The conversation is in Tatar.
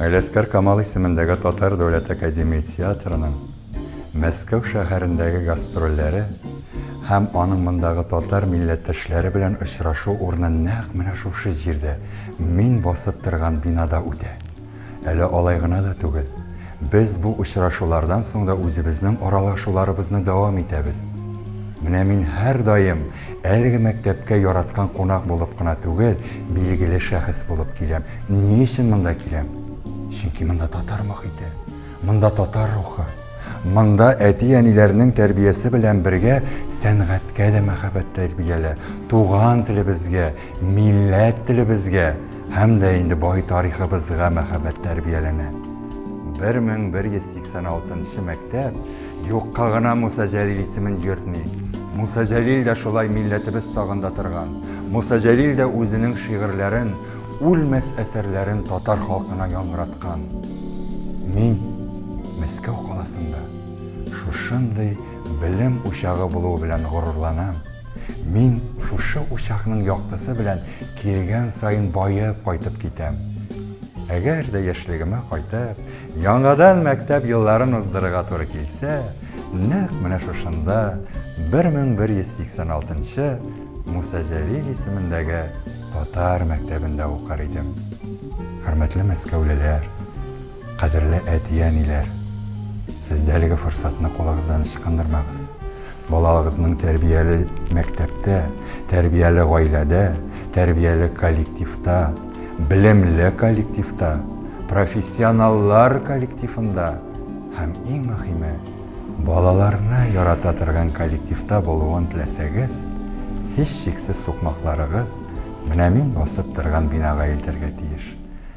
Галиәсгар Камал исемендәге Татар дәүләт академия театрының Мәскәү шәһәрендәге гастрольләре һәм аның мондагы татар милләттәшләре белән очрашу урыны нәкъ менә шушы җирдә, мин басып торган бинада үтә. Әле алай гына да түгел, без бу очрашулардан соң да үзебезнең аралашуларыбызны дәвам итәбез. Менә мин һәрдаим әлеге мәктәпкә яраткан кунак булып кына түгел, билгеле шәхес булып киләм. Ни өчен монда киләм? Чөнки монда татар мохите. Монда татар рухы. Монда әти-әниләрнең тәрбиясе белән бергә сәнгатькә дә мәхәббәт тәрбиялә, туган телебезгә, милләт телебезгә һәм дә инде бай тарихыбызга мәхәббәт тәрбияләнә. 1186 нчы мәктәп юкка гына Муса Җәлил исемен йөртми. Муса Җәлил дә шулай милләтебез сагында торган. Муса Җәлил дә үзенең шигырьләрен, Үлмәс әсәрләрен татар халкына яңгыраткан. Мин Мәскәү каласында шушындый белем учагы булуы белән горурланам. Мин шушы учакның яктысы белән килгән саен баеп кайтып китәм. Әгәр дә яшьлегемә кайтып, яңадан мәктәп елларын уздырырга туры килсә, нәкъ менә шушында 1186 нчы Муса Җәлил исемендәге татар мәктәбендә укыр идем. Хөрмәтле мәскәүлеләр, кадерле әти-әниләр, сез дә әлеге форсатны кулыгыздан ычкындырмагыз. Балагызның тәрбияле мәктәптә, тәрбияле гаиләдә, тәрбияле коллективта, белемле коллективта, профессионаллар коллективында һәм иң мөһиме, Балаларны ярата торган коллективта булуын теләсәгез, һичшиксез сукмакларыгыз менә мин басып торган бинага илтергә тиеш.